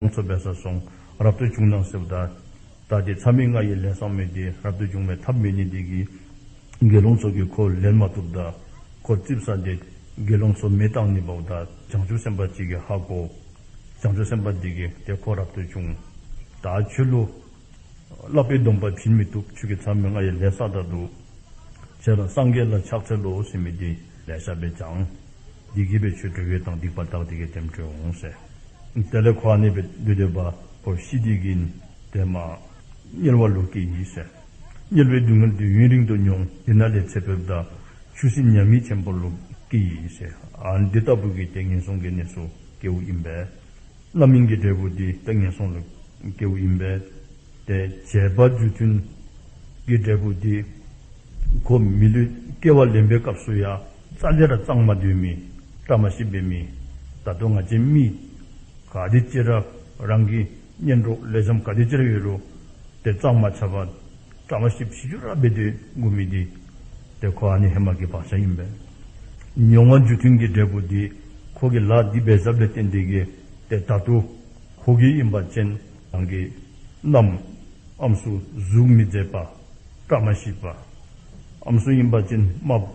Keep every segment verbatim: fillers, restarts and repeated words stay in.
ལོང་ཚོ་འབད་སར་སོང་། རབ་ཏུ་བྱུང་གནང་ཟེརཝ་ད། ད་དེ་མཚམས་མེད་ལྔ་ཡི་ལས་བསགས་མི་དེ་རབ་ཏུ་བྱུང་བའི་ཐབས་མེད་ནི་དེ་གིས་དགེ་སློང་ཚོ་གིས་ཁོ་ལེན་མ་བཏུབ་ད། ཁོ་ཙིགཔ་ཟ་སྟེ་དགེ་སློང་ཚོ་མེ་བཏང་ནི་འབདཝ་ད་བྱང་ཆུབ་སེམས་དཔའ་ཅིག་གིས་ཧ་གོ། བྱང་ཆུབ་སེམས་དཔའ་དེ་གིས་ཏེ་ཁོ་རབ་ཏུ་བྱུང་། ད་ཁྱོད་ལུ་བསླབ་པའི་སྡོམ་པ་བྱིན་མི་བཏུབ། ཁྱོད་ཀྱིས་མཚམས་མེད་ལྔ་ཡི་ལས་བསགས་ད་འདུག། ཁྱོད་ར་སངས་རྒྱས་ལ་ཕྱག་འཚལ་ལོ་ཟེར་མི་དེ་ལེ་ཤ་སྦེ་བྱུང་། དེ་གིས་སྦེ་ཁྱོད་འགྲོ་བའི་དང་སྡིག་པ་དག་དེ་གིས་ལྟེམ་འགྲོ་འོང་ཟེར། དེ་ལས་ཁོ་ཨ་ནི་སྦེ་སྡོད་སྡོདཔ་ཁོ་ཤི་སྟེ་གིས་ཏེ་མར་དམྱལ་བ་ལུ་སྐྱེས་ཡི་ཟེར། དམྱལ་བའི་སྡུག་བསྔལ་དེ་ཡུན་རིང་དུ་མྱོང་། དེ་ནང་ལས་ཚེ་འཕོཝ་ད་ཆུ་སྲིན་ཉ་མིག་ཆེན་པོ་ལུ་སྐྱེས་ཡི་ཟེར། ཨ་ནི་དེ་ལྟ་བུ་གི་ཏེ་ངན་སོང་གི་གནས་སུ་སྐྱེཝ་ཨིན་པས། རྣམ་སྨིན་གྱི་འབྲས་བུ་དེ་ཏེ་ངན་སོང་ལུ་སྐྱེཝ་ཨིན་པས། ཏེ་བྱས་པ་རྒྱུ་མཐུན་གྱི་འབྲས་བུ་དེ་ཁོ་མི་ལུས་སྐྱེ་བ་ལེན་པའི་སྐབས་སུ་ཡང་རྩ་ལས་ར་གཙང་མ་སྡོད་མི། བཀྲ་མ་ཤིས་པའི་མི། ད་ལྟོ་ང་བཅས་མི་ག་དེ་ཅིག་ར་རང་གི་གཉེན་གྲོགས་ལེགས་ཤོམ་ག་དེ་ཅིག་ར་ཡོད་རུང་ཏེ་གཙང་མ་ཆགས་པ་བཀྲ་མ་ཤིསཔ་ཕྱི་འགྱུར་ར་འབད་དེ་འགྱོ་མི་དེ་ཏེ་ཁོ་ཨ་ནི་ཧེ་མ་གི་བག་ཆགས་ཨིན་པས། མྱོང་བ་རྒྱུ་མཐུན་གྱི་འབྲས་བུ་དེ་ཁོ་གིས་ལཱ་འདི་འབད་བཞགཔ་ལས་བརྟེན་ཏེ་གིས་ཏེ་ད་ལྟོ་ཁོ་གིས་ཨིན་པ་ཅིན་རང་གི་མནའམ་ཨམ་སྲུ་གཟུགས་མི་མཛེས་པ། བཀྲ་མ་ཤིས་པ། ཨམ་སྲུ་ཨིན་པ་ཅིན་དམརཔོ་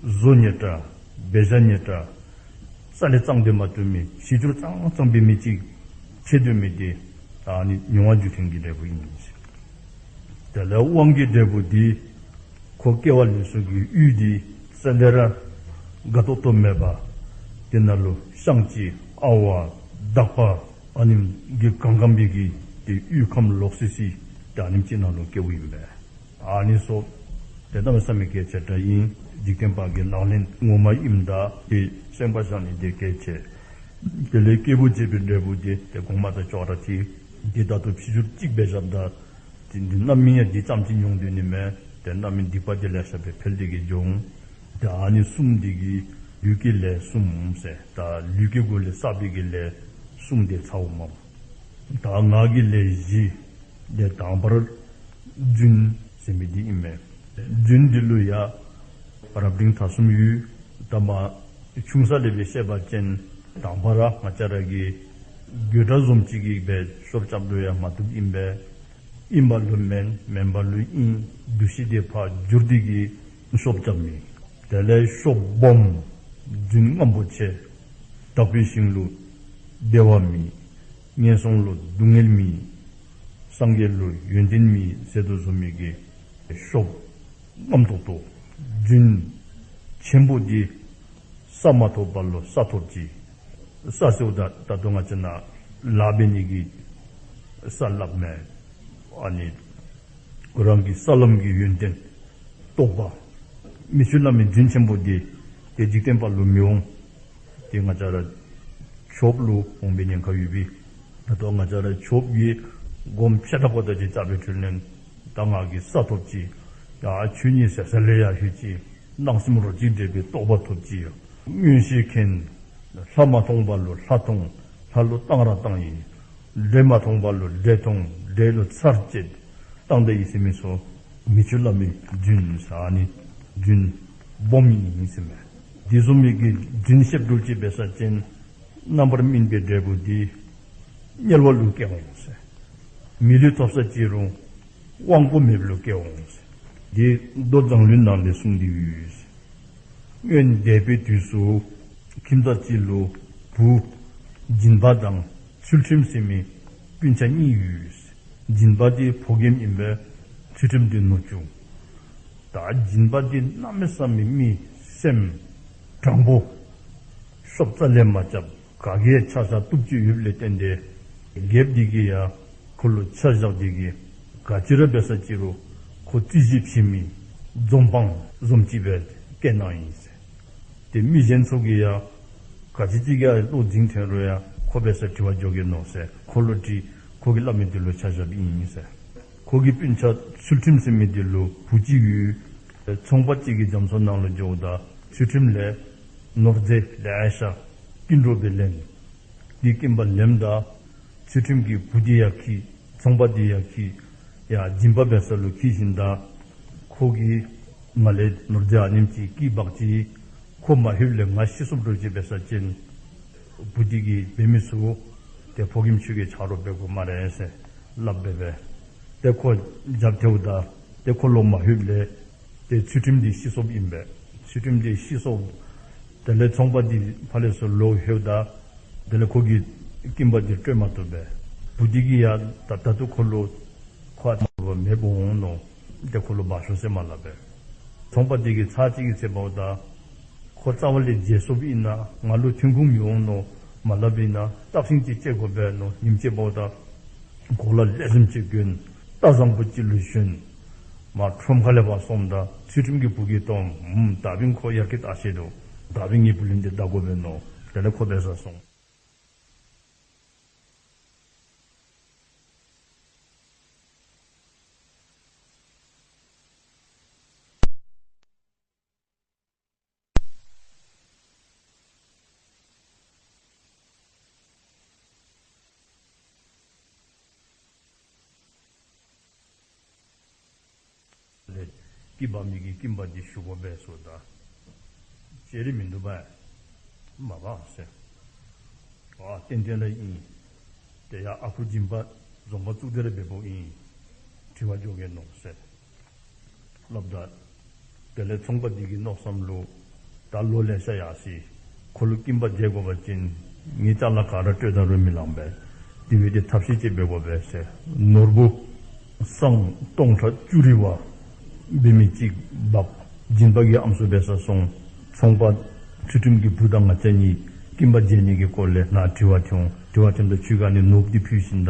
བཟོ་ཉེས་དྲགས། འབད་བཞག་ཉེས་དྲགས། རྩ་ལས་གཙང་སྡོད་མ་བཏུབ་མི་ཕྱི་འགྱུར་གཙང་གཙང་འབད་མི་ཅིག་ཕྱད་སྡོད་མི་དེ་ཨ་ནི་མྱོང་བ་རྒྱུ་མཐུན་གྱི་འབྲས་བུ་ཨིན། དེ་ལས་དབང་གི་འབྲས་བུ་དེ་ཁོ་སྐྱེ་བ་ལེན་ས་གི་ཡུལ་དེ་རྩ་ལས་ར་དགའ་ཏོག་ཏོ་མེད་པ། དེ་ནང་ལུ་བཤང་གཅི་ཨ་ཝ་དག་པ་ཨ་ནེམ་གིས་གང་གང་སྦེ་གི་ཏེ་གཡུས་ཁམས་ལོག་སི་སི་ཏེ་ཨ་ནེམ་ཅིག་ནང་ལུ་སྐྱེཝ་ཨིན་པས། ཨ་ནི་ཚུ་ཏེ་གནམ་མེད་ས་མེད་གལ་ཆེ་དྲགས་ཨིན། འཇིག་རྟེན་པ་གི་ལག་ལེན་ངོ་མ་ཨིནམ་ད་ཏེ་སེམས་པ་བཟང་ནི་དེ་གལ་ཆེ། དེ་ལས་སྐྱེས་བུ་བྱེད་པའི་འབྲས་བུ་དེ་ཏེ་གོང་མ་དང་ཅོག་ར་འཐད། དེ་ད་ལྟོ་ཕྱི་འགྱུར་གཅིག་འབད་བཞགཔ་ད་ཏེ་འདི་རྣམ་སྨིན་ཡང་འདི་ཙམ་ཅིག་མྱོང་སྡོད་ནི་མས། ཏེ་རྣམ་སྨིན་སྡིག་པ་དེ་ལེ་ཤ་སྦེ་འཕེལ་ཏེ་གིས་འགྱོ་འོང་། ཏེ་ཨ་ནི་གསུམ་དེ་གིས་ལུས་ཀྱི་ལས་གསུམ་ཟེར། ད་ལུས་ཀྱི་སྒོ་ལས་བསགས་པའི་གི་ལས་གསུམ་དེ་ཚརཝ་མས། ད་ངག་གི་ལས་བཞི། ཏེ་དང་པ་ར་རྫུན་ཟེར་མི་དེ་ཨིན་མས། རྫུན་འདི་ལུ་ཡང་རབ་འབྲིང་ཐ་གསུམ་ཡོད། ད་མ་ཆུང་ས་ལས་སྦེ་བཤད་པ་ཅིན་དང་པ་ར་ང་བཅས་ར་གི་དགོད་བྲ་བཟུམ་ཅིག་གིས་སྦེ་ཤོབ་རྐྱབ་རུང་ཡང་མ་བཏུབ་ཨིན་པས། ཨིན་པ་ལུ་མེན་མེན་པ་ལུ་ཨིན། འདུ་ཤེས་དེ་ཕར་བསྒྱུར་ཏེ་གིས་ཤོབ་རྐྱབ་མི། དེ་ལས་ཤོབ་སྦོམ། རྫུན་རྔམ་པོ་ཆེ། དག་པའི་ཞིང་ལུ་བདེ་བ་མེད། ངན་སོང་ལུ་སྡུག་བསྔལ་མེད། སངས་རྒྱས་ལུ་ཡོན་ཏན་མེད་ཟེར་དོ་བཟུམ་མའི་གི་ཤོབ་རྔམ་ཏོག་ཏོ། རྫུན་ཆེན་པོ་འདི་ས་མ་ཐོབ་པ་ལུ་ས་ཐོབ་ཅི། ས་ཟེརཝ་ད་ད་ལྟོ་ང་བཅས་ནཱ་ལཱ་འབད་ནི་གི་ས་སླབ་མས། ཨ་ནི་རང་གི་ས་ལམ་གྱི་ཡོན་ཏན་རྟོགས་པ། མི་ཆོས་བླ་མའི་རྫུན་ཆེན་པོ་འདི་ཏེ་འཇིག་རྟེན་པ་ལུ་མི་འོང་། ཏེ་ང་བཅས་ར་ཆོསཔ་ལུ་འོང་པའི་ཉེན་ཁ་ཡོད་པས། ད་ལྟོ་ང་བཅས་ར་ཆོསཔ་གིས་སྒོམ་ཕྱེ་ད་གོ་ད་ཅིག་རྩ་བའི་འཕྲོ་ལས་ད་ང་གིས་ས་ཐོབ་ཅི། ཡ་ཆོས་ཉིད་ཟད་ས་ལས་ཡར་ལྷོད་ཅི། སྣང་སེམས་རོ་གཅིག་འདྲེས་པའི་རྟོགས་པ་ཐོབ་ཅི། མངོན་ཤེས་མཁྱེན། ལྷ་མ་མཐོང་བ་ལུ་ལྷ་མཐོང་། ལྷ་ལུ་བཏང་ར་བཏང་ཡི། འདྲེ་མ་མཐོང་བ་ལུ་འདྲེ་མཐོང་། འདྲེ་ལུ་ཚར་བཅད་བཏང་ད་ཡི་ཟེར་མི་ཚུ་མི་ཆོས་བླ་མའི་རྫུན་ཟེར་ཨ་ནི་རྫུན་སྦོམ་ཨིན་ཟེར་མས། དེ་བཟུམ་མའི་གི་རྫུན་བཤདཔ་འདྲཝ་ཅིག་འབད་ས་ཅིན་རྣམ་པར་སྨིན་པའི་འབྲས་བུ་འདི་དམྱལ་བ་ལུ་སྐྱེ་འོང་ཟེར། མི་ལུས་ཐོབ་ས་ཅི་རུང་དབང་པོ་མེདཔ་ལུ་སྐྱེ་འོང་ཟེར། འདི་མདོ་མཛངས་བླུན་ནང་ལས་གསུངས་ཏེ་ཡོད་ཟེར། སྔོན་འདས་པའི་དུས་སུ་ཁྱིམ་བདག་ཅིག་ལུ་བུ་སྦྱིན་པ་དང་ཚུལ་ཁྲིམས་ཟེར་མི་སྤུན་ཆ་གཉིས་ཡོད་ཟེར། སྦྱིན་པ་འདི་ཕོ་རྒནམ་ཨིན་པས། ཚུལ་ཁྲིམས་འདི་ནུ་གཅུང་། ད་སྦྱིན་པ་འདི་གནམ་མེད་ས་མེད་མི་སེམས་དྲང་པོ། ཤོབ་རྩ་ལས་མ་རྐྱབ། ག་གིས་ཡང་ཆ་བཞག་བཏུབ་ཅིག་ཡོདཔ་ལས་བརྟེན་ཏེ་རྒྱལཔོ་འདི་གིས་ཡང་ཁོ་ལུ་ཆ་བཞག་སྟེ་གིས་ག་ཅི་ར་འབད་ས་ཅི་རུང་ཁོ་རྩོད་གཞི་བྱིན་མི་འཛོམས་དཔང་བཟུམ་ཅིག་སྦེ་བསྐོས་གནང་ཡི་ཟེར། ཏེ་མི་གཞན་ཚུ་གིས་ཡང་ག་ཅི་ཅིག་གི་བློ་འཛིང་ཐོན་རུང་ཡང་ཁོ་འབད་སར་དྲི་བར་འགྱོ་གེ་མནོ་ཟེར་ཁོ་ལུ་དྲི། ཁོ་གིས་སླབ་མི་འདི་ལུ་ཆ་བཞགཔ་ཨིན་ཟེར། ཁོ་གི་སྤུན་ཆ་ཚུལ་ཁྲིམས་ཟེར་མི་འདི་ལུ་བུ་ཅིག་ཡོད། ཚོང་པ་ཅིག་གི་རྒྱ་མཚོ་ནང་ལུ་འགྱོཝ་ད་ཚུལ་ཁྲིམས་ལས་ནོར་རྫས་ལེ་ཤ་སྐྱིན་འགྲོ་སྦེ་ལེན། འདི་སྐྱིན་པ་ལེནམ་ད་ཚུལ་ཁྲིམས་ཀྱིས་བུ་འདི་ཡང་འཁྱིད། ཚོང་པ་འདི་ཡང་འཁྱིད། ཡར་སྦྱིན་པ་འབད་ས་ལུ་འཁྱིད་ཞིནམ་ད་ཁོ་གིས་ང་ལས་ནོར་རྫས་ཨ་ནེམ་ཅིག་སྐྱིད་འབག་ཅི། ཁོ་མ་ལྷོདཔ་ལས་ང་ཤི་སོངམ་འདྲཝ་ཅིག་འབད་ས་ཅིན་བུ་འདི་གིས་འབད་མི་ཚུ་ ཏེ་ཕོ་རྒནམ་ཁྱོད་ཀྱིས་ཆ་རོགས་འབད་དགོ་སྨ་རེ་ཟེར་སླབ་སྦེ་སྦེ། ཏེ་ཁོ་རྒྱབ་ཐལཝ་ད་ཏེ་ཁོ་ལོག་མ་ལྷོདཔ་ལས་ཏེ་ཚུལ་ཁྲིམས་འདི་ཤི་སོཔ་ཨིན་པས། ཚུལ་ཁྲིམས་འདི་ཤི་སོཔ། དེ་ལས་ཚོང་པ་འདི་ཕར་ལས་ཚུར་ལོག་ལྷོདཔ་ད་དེ་ལས་ཁོ་གིས་སྐྱིན་པ་འདི་སྤྲོད་མ་བཏུབ་པས། བུ་འདི་གིས་ཡང་ད་ད་ལྟོ་ཁོ་ལུ་ཁོ་ཨ་མ་མེདཔ་འོང་མནོ། ཏེ་ཁོ་ལུ་འབག་ཤོག་ཟེར་མ་སླབ་པས། ཚོང་པ་འདི་གིས་ཚར་གཅིག་གི་ཚེ་འབདཝ་ད་ཁོ་རྩ་བ་ལས་བརྗེད་སོཔ་ཨིན་ན་ང་ལུ་ཐོན་ཁུངས་མི་འོང་མནོ་མ་སླབ་ཨིན་ན་སྟག་སེང་ཅིག་བཅད་དགོ་པས་མནོ། ཉིནམ་ཅིག་འབདཝ་ད་གོ་ལ་ལེགས་ཤོམ་ཅིག་གྱོན། རྟ་བཟང་པོ་ཅིག་ལུ་ཞོན། མར་ཁྲོམ་ཁ་ལས་ཕར་སོངམ་ད་ཚུལ་ཁྲིམས་ཀྱི་བུ་གིས་མཐོངམ། ཨུམ་ད་འབདན་ཁོ་ཡར་གྱི་རྟ་ཤེས་དོ། ད་འབདན་ངེའི་བུ་ལུ་འདི་བདའ་དགོ་པས་མནོ། དེ་ལས་ཁོ་འབད་སར་སོང་། ལས་སྐྱིད་པ་མི་གིས་སྐྱིན་པ་འདི་ཞུ་དགོ་པས་ཟེརཝ་ད་ཅི་རེ་མིན་འདུག་པས། མ་འབག་ཟེར། ཨ་ཏན་ཏན་ར་ཨིན། དེ་ཡང་ཨ་ཁུ་སྦྱིན་པ་འཛོམས་པ་བཙུགས་ཏེ་ར་འབདཝ་ཨིན། དྲི་བར་འགྱོ་གེ་མནོ་ཟེར་སླབ་ད། དེ་ལས་ཚོང་པ་འདི་གི་མནོ་བསམ་ལུ་ད་ལོ་ལེ་ཤ་ཡར་སོ་ཡི། ཁོ་ལུ་སྐྱིན་པ་འཇལ་དགོ་པ་ཅིན་ངེའི་ཅ་ལ་ག་ར་སྤྲོད་ད་རུང་མི་ལང་པས། དེ་འབད་དེ་ཐབས་ཤེས་ཅིག་འབད་དགོ་པས་ཟེར་ནོར་བུ་སྲང་སྟོང་ཕྲག་བཅུ་རི་བ་འབད་མི་ཅིག་འབག། སྦྱིན་པ་གིས་ཨམ་སྲུ་འབད་སར་སོང་། ཚོང་པ་ཚུལ་ཁྲིམས་ཀྱི་བུ་དང་ང་བཅས་གཉིས་སྐྱིན་པ་འཇལ་ནི་གི་སྐོར་ལས་ནཱ་དྲི་བར་འཐོན་འོང་། དྲི་བར་འཐོནམ་ད་ཁྱོད་ཀྱིས་ཨ་ནི་ནོར་བུ་འདི་ཕུལ་ཞིནམ་ད་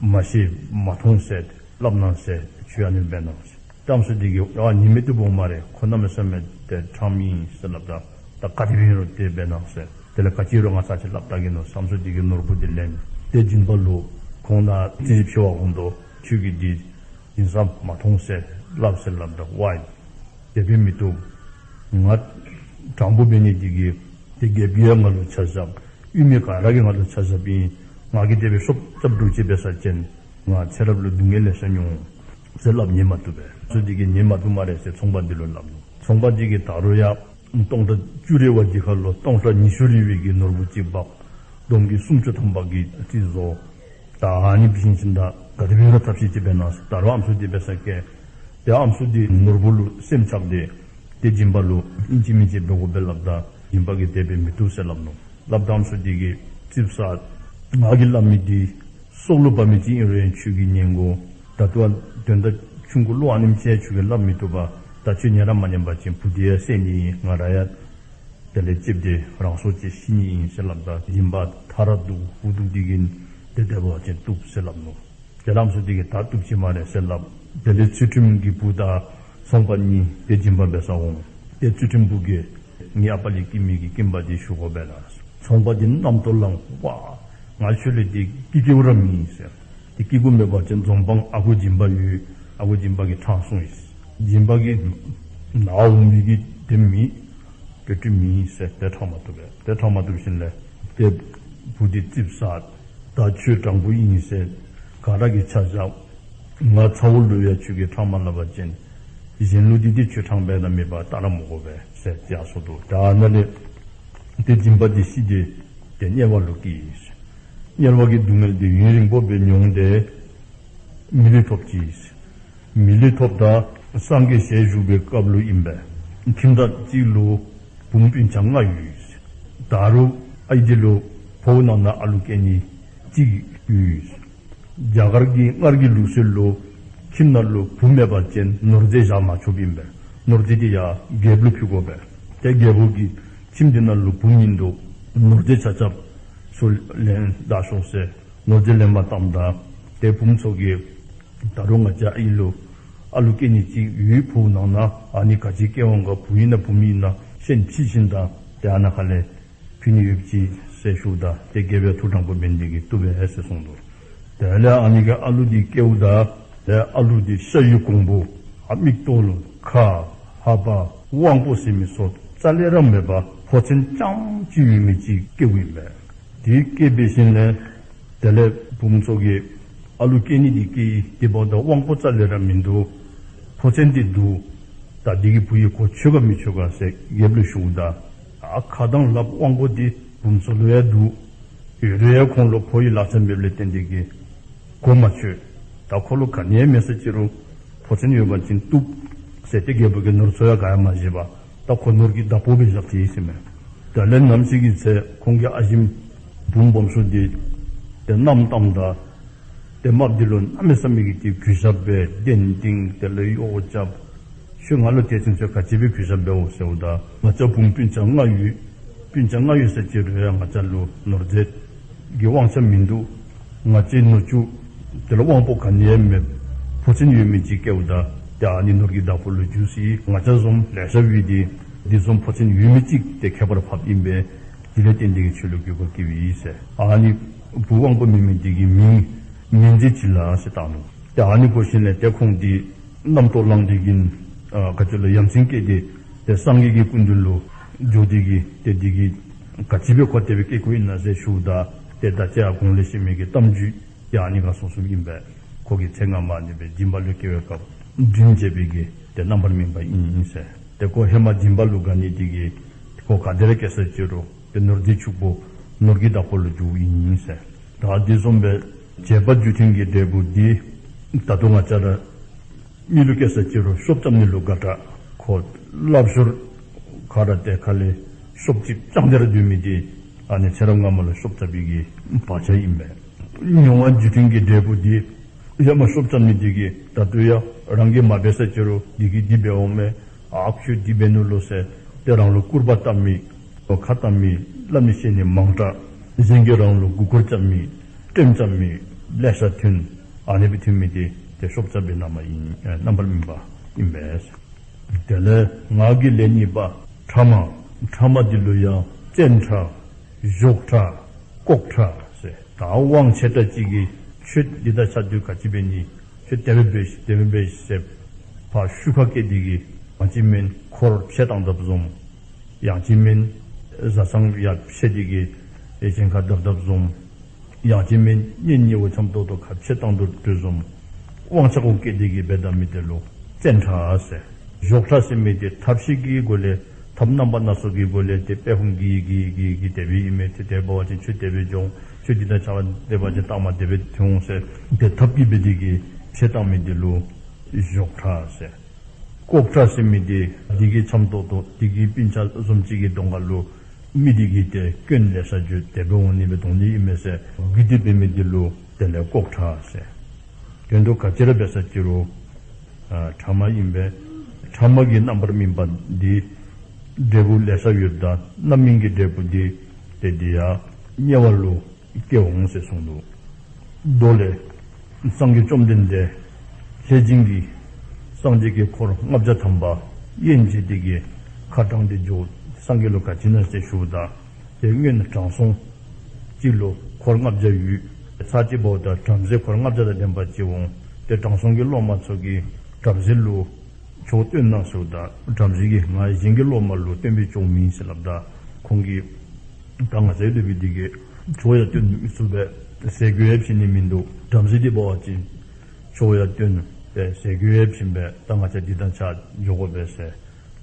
མ་ཤེས་མ་མཐོང་ཟེར་སླབ་གནང་ཟེར་ཁྱོད་ཨ་ནི་འབད་གནང་ཟེར། ད་ཨམ་སྲུ་འདི་གིས་ཨ་ཉན་མི་བཏུབ་འོང་སྨ་རེ། ཁོ་གནམ་མེད་ས་མེད་ཏེ་དྲང་མི་ཨིན་ཟེར་སླབ་ད། ད་ག་དེ་སྦེ་ཨིན་རུང་དེ་སྦེ་གནང་ཟེར། དེ་ལས་ག་ཅི་རུང་ང་ཚར་ཅིག་སླབ་བལྟ་གེ་མནོ་ཟེར་ཨམ་སྲུ་འདི་གིས་ནོར་བུ་འདི་ལེན། ཏེ་སྦྱིན་པ་ལུ་ཁོང་ནཱ་རྩིས་ཞིབ་ཞུ་བར་འོང་དོ། ཁྱོད་ཀྱིས་འདི་སྦྱིན་བསམ་མ་མཐོང་ཟེར་སླབ་ཟེར་སླབ་ད། ཝའི་དེ་སྦེ་མི་བཏུབ། ང་དྲང་པོ་འབད་ནི་འདི་གིས་ཏེ་རྒྱལཔོ་གིས་ཡང་ང་ལུ་ཆ་བཞག། ཡུལ་མི་ག་ར་གིས་ང་ལུ་ཆ་བཞགཔ་ཨིན། ང་གིས་དེ་སྦེ་ཤོབ་རྐྱབ་འདྲོག་ཅིག་འབད་ས་ཅིན་ང་ཚེ་རབས་ལུ་སྡུག་བསྔལ་ལེ་ཤ་མྱོང་ཟེར་སླབ་ཉན་མ་བཏུབ་པས། ཨམ་སྲུ་འདི་གིས་ཉན་མ་བཏུབ་སྨ་རེ་ཟེར་ཚོང་པ་འདི་ལུ་སླབ་ནུག། ཚོང་པ་འདི་གིས་ད་རུང་ཡང་སྟོང་ཕྲག་བཅུ་རི་བ་འདི་ཁར་ལུ་སྟོང་ཕྲག་ཉི་ཤུ་རི་བའི་གི་ནོར་བུ་ཅིག་འབག། བསྡོམས་ཀྱིས་སུམ་ཅུ་ཐམ་པ་གི་རྩིས་བཟོ། ད་ཨ་ནི་འབད་ཞིནམ་ད་ག་དེ་སྦེ་ར་ཐབས་ཤེས་ཅིག་འབད་གནང་ཟེར། ད་རུང་ཨམ་སྲུ་འདི་འབད་ས་ཁར་ཏེ་ཨམ་སྲུ་འདི་ནོར་བུ་ལུ་སེམས་ཆགས་ཏེ་ཏེ་སྦྱིན་པ་ལུ་ཨིན་ཅི་མིན་ཅི་འབད་དགོ་པས་སླབ་ད་སྦྱིན་པ་གིས་དེ་སྦེ་མི་བཏུབ་ཟེར་སླབ་ནུག། སླབ་ད་ཨམ་སྲུ་འདི་གིས་རྩིགཔ་ཟ། ང་གིས་སླབ་མི་འདི་སྲོག་ལུ་བབ་མི་ཅིག་ཨིན་རུང་ཁྱོད་ཀྱིས་ཉན་དགོ། ད་ལྟོ་དོན་དག་ཆུང་ཀུ་ལུ་ཨ་ནེམ་ཅིག་ཁྱོད་ཀྱིས་སླབ་མི་བཏུབ་པས། ད་ཁྱོད་ཉན་ར་མ་ཉན་པ་ཅིན་བུ་འདི་ཡང་བསད་ནི་ཨིན། ང་ར་ཡང་དེ་ལས་ལྕེབས་ཏེ་རང་སྲོག་བཅད་ཤི་ནི་ཨིན་ཟེར་སླབ་ད་སྦྱིན་པ་ཐ་ར་སྡུག་ཧུ་སྡུག་འདི་གིས་ཏེ་དེ་འབད་བ་ཅིན་བཏུབ་ཟེར་སླབ་ནུག། ཏེ་ཨམ་སྲུ་འདི་གིས་ད་བཏུབ་ཅི་སྨ་རེ་ཟེར་སླབ། དེ་ལས་ཚུལ་ཁྲིམས་ཀྱི་བུ་དང་ཚོང་པ་གཉིས་ཏེ་སྦྱིན་པ་འབད་སར་འོང་། ཏེ་ཚུལ་ཁྲིམས་བུ་གིས་ངེའི་ཨ་པ་ལས་སྐྱིན་མི་གི་སྐྱིན་པ་འདི་ཞུ་དགོ་པས་ལགས། ཚོང་པ་འདི་རྣམ་རྟོག་ལངས། ཝའི་ང་ཁྱོད་ལས་འདི་སྐྱིད་སྐྱིད་ར་མེད་ཟེར། ཏེ་སྐྱིད་པོ་མེད་པ་ཅིན་འཛོམས་དཔང་ཨ་ཁུ་སྦྱིན་པ་ཡོད། ཨ་ཁུ་སྦྱིན་པ་གིས་ཕྲང་སོང་ཡི། སྦྱིན་པ་གིས་ནཱ་འོང་མི་གི་དེ་མེད། བོད་ཀྱི་མི་ཟེར་ཏེ་ཕྲང་མ་བཏུབ་པས། ཏེ་ཕྲང་མ་བཏུབ་ཞིནམ་ལས་ཏེ་བུ་འདི་རྩིགཔ་ཟ། ད་ཁྱོད་དྲང་པོ་ཨིན་ཟེར་ག་ར་གིས་ཆ་བཞག། ང་ཚ་བོ་ལུ་ཡང་ཁྱོད་ཀྱིས་ཕྲང་མ་སླབ་པ་ཅིན་གཞན་ལུ་འདི་འདི་ཁྱོད་ཕྲང་པས་ན་མེད་པར་བལྟ་ར་མི་དགོ་པས་ཟེར་ཡར་སོང་འདུག། ད་ནཱ་ལས་ཏེ་སྦྱིན་པ་འདི་ཤི་སྟེ་ཏེ་དམྱལ་བ་ལུ་སྐྱེས། དམྱལ་བ་གི་སྡུག་བསྔལ་འདི་ཡུན་རིང་པོ་སྦེ་མྱོང་སྟེ་མི་ལུས་ཐོབ་ཅི། མི་ལུས་ཐོབ་ད་སངས་རྒྱས་ཞལ་བཞུགས་པའི་སྐབས་ལུ་ཨིན་པས། ཁྱིམ་བདག་གཅིག་ལུ་བུམོ་སྤུན་ཆ་ལྔ་ཡོད། ད་རུང་ཨའི་འདི་ལུ་ཕོཝ་ནང་ན་ཨ་ལུ་སྐྱེ་ནི་གཅིག་ཡོད། རྒྱ་གར་གྱི་སྔར་གྱི་ལུགས་སྲོལ་ལུ་ཁྱིམ་ནང་ལུ་བུ་མེད་པ་ཅིན་ནོར་རྫས་བཞག་མ་ཆོགཔ་ཨིན་པས། ནོར་རྫས་འདི་ཡང་རྒྱལཔོ་ལུ་ཕུལ་དགོ་པས། ཏེ་རྒྱལཔོ་གིས་ཁྱིམ་འདི་ནང་ལུ་བུམོ་ཨིན་དོ་ནོར་རྫས་ཆ་ཁྱབ་ཚུར་ལེན་ད་ཤོག་ཟེར་ནོར་རྫས་ལེན་པར་བཏངམ་ད་ཏེ་བུམོ་ཚུ་གིས་ད་རུང་ང་བཅས་ཨའི་ལུ་ཨ་ལུ་སྐྱེ་ནི་ཅིག་ཡོད། ཕོཝ་ནང་ན། ཨ་ནི་ག་ཅི་སྐྱེ་འོང་ག། བུ་ཨིན་ན་བུམོ་ཨིན་ན་ཤན་ཕྱེ་ཞིནམ་ད་ཏེ་ཨ་ནཱ་ཁ་ལས་ཕུལ་ནི་ཡོདཔ་ཅིག་ཟེར་ཞུཝ་ད་ཏེ་རྒྱལཔོ་ཡང་ཐུགས་དྲང་པོ་འབད་ནི་འདི་གིས་བཏུབ་པས་ཟེར་གསུངས་འདུག། དེ་ལས་ཨ་ནི་གི་ཨ་ལུ་འདི་སྐྱེཝ་ད་ཏེ་ཨ་ལུ་འདི་ཤ་ཡི་གོང་བུ་ཨ་མིག་ཏོ་ལུ་ཁ་ལྷ་པ་དབང་པོ་ཟེར་མི་ཚུ་རྩ་ལས་ར་མེད་པར་ཕོ་མཚན་རྐྱངམ་ཅིག་ཡོད་མི་ཅིག་སྐྱེཝ་ཨིན་པས། དེ་སྐྱེས་འབད་ཞིནམ་ལས་དེ་ལས་བུམོ་ཚུ་གིས་ཨ་ལུ་སྐྱེ་ནི་འདི་སྐྱེས་ཡི། དེ་འབདཝ་ད་དབང་པོ་རྩ་ལས་ར་མིན་འདུག། ཕོ་མཚན་འདི་འདུག། ད་འདི་གིས་བུ་ཡི་གོ་ཆོད་ག་མི་ཆོད་ག་ཟེར་རྒྱལཔོ་ལུ་ཞུཝ་ད་ཨ་ཁ་དང་ལགཔ་དབང་པོ་འདི་བུམོ་ཚུ་ལུ་ཡང་འདུག། ཡོད་རུང་ཡང་ཁོང་ལུ་ཕོ་ཡི་ལག་ཆ་མེདཔ་ལས་བརྟེན་ཏེ་གིས་གོ་མ་ཆོད། ད་ཁོ་ལུ་ག་ནི་ཡང་མེད་ས་ཅིག་རུང་ཕོ་མཚན་ཡོད་པ་ཅིན་བཏུབ་ཟེར་ཏེ་རྒྱལ་པོ་གིས་ནོར་འཚོ་ཡང་ག་ཡང་མ་བཞེས་པར་ད་ཁོ་ནོར་གྱི་བདག་པོ་སྦེ་བཞག་སྟེ་ཡོད་ཟེར་མས། དེ་ལས་ནམ་ཞིག་གི་ཚེ་ཁོང་གི་ཨ་ཞེམོ་བུམོ་སྦོམ་ཤོས་འདི་ཏེ་མནའམ་བཏངམ་ད་ཏེ་རྨགཔ་འདི་ལུ་གནམ་མེད་ས་མེད་ཀྱི་ཏེ་གུས་ཞབས་འབད། གདན་བཏིང་། དེ་ལས་གཡོག་རྐྱབ། ཁྱོད་ང་ལུ་དེ་ཚུན་ཚོད་ག་ཅི་སྦེ་གུས་ཞབས་འབདཝ་ཟེརཝ་ད་ང་བཅས་བུམོ་སྤུན་ཆ་ལྔ་ཡོད། སྤུན་ཆ་ལྔ་ཡོད་ས་ཅིག་རུང་ཡང་ང་བཅས་ལུ་ནོར་རྫས་ཀྱི་དབང་ཆ་མིན་འདུག། ང་བཅས་ནུ་གཅུང་དེ་ལུ་དབང་པོ་ག་ནི་ཡང་མེད། ཕོ་མཚན་ཡོད་མི་ཅིག་སྐྱེཝ་ད་ཏེ་ཨ་ནི་ནོར་གྱི་བདག་པོ་ལུ་འགྱུར་སྲིད། ང་བཅས་བཟུམ་ལེ་ཤ་ཡོད་དེ་འདི་བཟུམ་ཕོ་མཚན་ཡོད་མི་ཅིག་ཏེ་ཁྱད་པར་འཕགསཔ་ཨིན་པས། དེ་ལས་བརྟེན་ཏེ་གིས་ཁྱོད་ལུ་གུས་པ་སྐྱེཝ་ཨིན་ཟེར། ཨ་ནི་བུ་དབང་པོ་མེད་མི་འདི་གི་མིང་མིང་མཛེས་བྱི་ལ་ཟེར་བཏགས་ནུག། ཏེ་ཨ་ནི་འབད་ཞིནམ་ལས་ཏེ་ཁོང་འདི་རྣམ་རྟོག་ལངས་ཏེ་གིས་ཨ་ག་ཅི་ལོ་ཡ་མཚན་སྐྱེས་ཏེ་ཏེ་སངས་རྒྱས་ཀྱི་སྐུ་མདུན་ལུ་འགྱོ་སྟེ་གིས་ཏེ་འདི་གིས་ག་ཅི་སྦེ་ཁོ་དེ་སྦེ་སྐྱེ་དགོཔ་ཨིན་ན་ཟེར་ཞུཝ་ད་ཏེ་ད་ཅི་ཡང་གོང་ལས་བཤད་མི་གི་གཏམ་རྒྱུད་ཡང་ཨ་ནི་ཁར་སོང་སོངམ་ཨིན་པས། ཁོ་གིས་ཚེ་སྔ་མ་ཨ་ནི་སྦེ་སྦྱིན་པ་ལུ་སྐྱེ་བའི་སྐབས་འབྲིང་བྱས་པའི་གི་ཏེ་རྣམ་པར་སྨིན་པ་ཨིན་ཟེར། ཏེ་ཁོ་ཧེ་མ་སྦྱིན་པ་ལུ་དགའ་ནི་དེ་གིས་ཁོ་ག་དེ་ར་སྐྱེ་ས་ཅིག་རུང་ཏེ་ནོར་རྫས་ཕྱུག་པོ་ནོར་གྱི་བདག་པོ་ལུ་འགྱུརཝ་ཨིན་ཟེར། ད་དེ་བཟུམ་སྦེ་བྱེད་པ་རྒྱུ་མཐུན་གྱི་འབྲས་བུ་འདི་ད་ལྟོ་ང་བཅས་ར་མི་ལུ་སྐྱེ་ས་ཅིག་རུང་ཤོབ་རྐྱབ་ནི་ལུ་དགའ་དྲགས། ཁོ་སླབ་ཞོར་ཁ་ར་ཏེ་ཁ་ལས་ཤོབ་ཅིག་རྐྱབ་སྟེ་ར་སྡོད་མི་འདི་ཨ་ནི་ཚེ་རབས་སྔ་མ་ལུ་ཤོབ་རྐྱབ་པའི་གི་བག་ཆགས་ཨིན་པས། མྱོང་བ་རྒྱུ་མཐུན་གྱི་འབྲས་བུ་འདི་ཡང་མ་ཤོབ་རྐྱབ་ནི་འདི་གིས་ད་ལྟོ་ཡང་རང་གིས་མ་འབད་ས་ཅིག་རུང་འདི་གིས་འདི་འབད་འོང་མས། ཨ་ཁྱོད་འདི་འབད་ནུག་ལོ་ཟེར་ཏེ་རང་ལུ་སྐུར་པ་བཏབ་མི་ཁ་བཏབ་མི་སླབ་མི་ཤེས་ནི་མང་དྲགས། གཞན་གྱིས་རང་ལུ་མགུ་སྐོར་རྐྱབ་མི་ཀྲེམ་རྐྱབ་མི་ལེ་ཤ་ཐོན། ཨ་ནི་སྦེ་ཐོན་མི་འདི་ཏེ་ཤོབ་རྐྱབ་པའི་རྣམ་པ་ཨིན། ཨེ་རྣམ་པར་སྨིན་པ་ཨིན་པས། དེ་ལས་ངག་གི་ལས་གཉིས་པ་ཕྲ་མ། ཕྲ་མ་འདི་ལུ་ཡང་བཙན་ཕྲ་གཞོགས་ཕྲ་ལྐོག་ཕྲ་ཟེར། ད་དབང་ཆེ་དྲགས་ཅིག་གིས་ཁྱོད་འདི་དང་ཆ་འདི་ག་ཅི་འབད་ནི། ཁྱོད་དེ་སྦེ་འབད་ཤིག་དེ་སྦེ་འབད་ཤིག་ཟེར་ཕར་ཤུགས་ཁ་བསྐྱེད་དེ་གིས་ཡང་ཅིན་མེན་འཁོར་ཕྱེ་བཏང་དཔ་བཟུམ། ཡང་ཅིན་མེན་བཟའ་ཚང་ཡར་ཕྱེ་སྟེ་གིས་ཨེ་གཞན་ཁར་བརྡབ་དཔ་བཟུམ། ཡང་ཅིན་མེན་གཉེན་ཉེཝ་འཆམ་ཏོག་ཏོ་ཁ་ཕྱེ་བཏང་དོ་དོ་བཟུམ། དབང་ཆ་ཁ་བསྐྱེད་དེ་གིས་འབད་དཔ་མི་དེ་ལུ་བཙན་ཕྲ་ཟེར། གཞོགས་ཕྲ་ཟེར་མི་དེ་ཐབས་ཤེས་ཀྱི་སྒོ་ལས་ཐབས་རྣམ་པ་སྣ་ཚོགས་ཀྱི་སྒོ་ལས་ཏེ་དཔེ་ཁོང་གིས་གིས་གིས་གིས་དེ་སྦེ་ཨིན་མས། ཏེ་དེ་འབད་བ་ཅིན་ཁྱོད་དེ་སྦེ་འགྱོ་འོང་། ཁྱོད་འདི་དང་ཆ་འབད་བ་ཅིན་ལྟག་མ་དེ་སྦེ་ཐོན་འོང་ཟེར་ཏེ་ཐབས་ཀྱིས་འབད་དེ་གིས་ཕྱེ་བཏང་མི་དེ་ལུ་གཞོགས་ཕྲ་ཟེར། ལྐོག་ཕྲ་ཟེར་མི་དེ་འདི་གིས་འཆམ་ཏོག་ཏོ་འདི་གི་སྤུན་ཆ་བཟུམ་ཅིག་གི་གདོང་ཁ་ལུ་མི་དེ་གིས་ཏེ་སྐྱོན་ལེ་ཤ་བརྗོད། དེ་སྦེ་འོང་ནི་སྦེ་གཏང་ནི་ཨིན་མས་ཟེར་བརྒྱུད་དེ་འབད་མི་དེ་ལུ་དེ་ལས་ལྐོག་ཕྲ་ཟེར། དོན་དུ་ག་ཅི་ར་འབད་ས་ཅིག་རུང་ཨ་ཕྲ་མ་ཨིན་པས། ཕྲ་མ་གི་རྣམ་པར་སྨིན་པ་འདི་འབྲས་བུ་ལེ་ཤ་ཡོདཔ་ད་རྣམ་སྨིན་གྱི་འབྲས་བུ་འདི་ཏེ་འདི་ཡང་དམྱལ་བ་ལུ་སྐྱེ་འོང་ཟེར་གསུངས་ནུག། མདོ་ལས་སངས་རྒྱས་བཅོམ་ལྡན་འདས་ལྷས་སྦྱིན་གྱིས་སངས་རྒྱས་ཀྱི་འཁོར་ལྔ་བརྒྱ་ཐམ་པ་དབྱེན་བྱས་ཏེ་གིས་ཁ་དྲངས་ཏེ་འགྱོ། སངས་རྒྱས་ལུ་ག་ཅི་ཨིན་ན་ཟེར་ཞུཝ་ད་ཏེ་སྔོན་དྲང་སྲོང་ཅིག་ལུ་འཁོར་ལྔ་བརྒྱ་ཡོད། ཚར་ཅིག་འབདཝ་ད་བྲམ་ཟེ་འཁོར་ལྔ་བརྒྱ་དང་ལྡན་པ་ཅིག་འོང་། ཏེ་དྲང་སྲོང་གི་སློབ་མ་ཚུ་གིས་བྲམ་ཟེ་ལུ་ཆོས་སྟོན་གནང་ཟེརཝ་ད་བྲམ་ཟེ་གིས་ང་གཞན་གྱི་སློབ་མ་ལུ་སྟོན་པའི་ཆོས་མེད་ཟེར་སླབ་ད་ཁོང་གིས་ད་ང་བཅས་སློབ་དཔོན་འདི་གིས་ཆོས་ཡང་སྟོན་མི་ཚུགས་པས། ཟས་གོས་ཡང་བྱིན་ནི་མིན་འདུག། བྲམ་ཟེ་འདི་འབད་བ་ཅིན་ཆོས་ཡང་སྟོན་ཏེ་ཟས་གོས་ཡང་བྱིན་པས། ད་ང་བཅས་འདི་དང་ཆ་འགྱོ་དགོ་པས་ཟེར་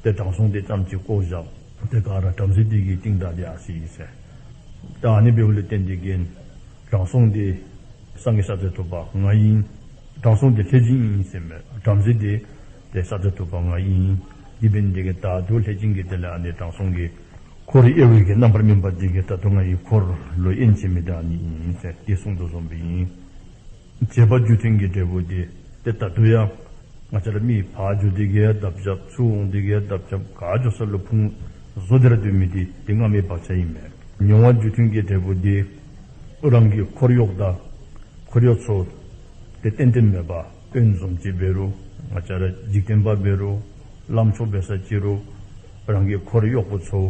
ཏེ་དྲང་སྲོང་འདི་ཙམ་ཅིག་བཀོ་བཞག། ཏེ་ག་ར་བྲམ་ཟེ་འདི་གི་རྟིང་བདའ་སྟེ་ཡར་སོ་ཡི་ཟེར། ད་ཨ་ནི་འབདཝ་ལས་བརྟེན་ཏེ་གིས་དྲང་སྲོང་འདི་སངས་རྒྱས་ཤཱཀྱ་ཐུབ་པ་ང་ཨིན། དྲང་སྲོང་འདི་ལྷས་སྦྱིན་ཨིན་ཟེར་མས། བྲམ་ཟེ་འདི་ཏེ་ཤཱཀྱ་ཐུབ་པ་ང་ཨིན། དེ་འབད་ནི་འདི་གིས་ད་ལྟོ་ལྷས་སྦྱིན་གྱིས་དེ་ལས་ཨ་ནི་དྲང་སྲོང་གི་འཁོར་དབྱེ་བའི་གི་རྣམ་པར་སྨིན་པ་འདི་གིས་ད་ལྟོ་ང་གི་འཁོར་ལུ་དབྱེན་བྱེད་མི་འདི་ཨ་ནི་ཨིན་ཟེར་ཏེ་གསུངས་དོ་བཟུམ་སྦེ་ཨིན། བྱེད་པ་རྒྱུ་མཐུན་གྱི་འབྲས་བུ་འདི་ཏེ་ད་ལྟོ་ཡང་ང་བཅས་ར་མི་ཕར་འགྱོ་དེ་གིས་ཡང་དམ་བཅའ། ཚུར་འོང་དེ་གིས་ཡང་དམ་བཅའ། ག་འགྱོ་ས་ལུ་ཕུང་བཟོ་སྟེ་ར་སྡོད་མི་འདི་ཏེ་སྔ་མའི་བག་ཆགས་ཨིན་མས། མྱོང་བ་རྒྱུ་མཐུན་གྱི་འབྲས་བུ་འདི་རང་གི་འཁོར་གཡོག་དང་འཁོར་གཡོག་ཚུ་ཏེ་གཏན་གཏན་མེད་པར་དཔོན་བཟུམ་ཅིག་འབད་རུང་ང་བཅས་ར་འཇིག་རྟེན་པ་འབད་རུང་བླམ་ཆོསཔ་འབད་ས་ཅིག་རུང་རང་གི་འཁོར་གཡོག་པོ་ཚུ་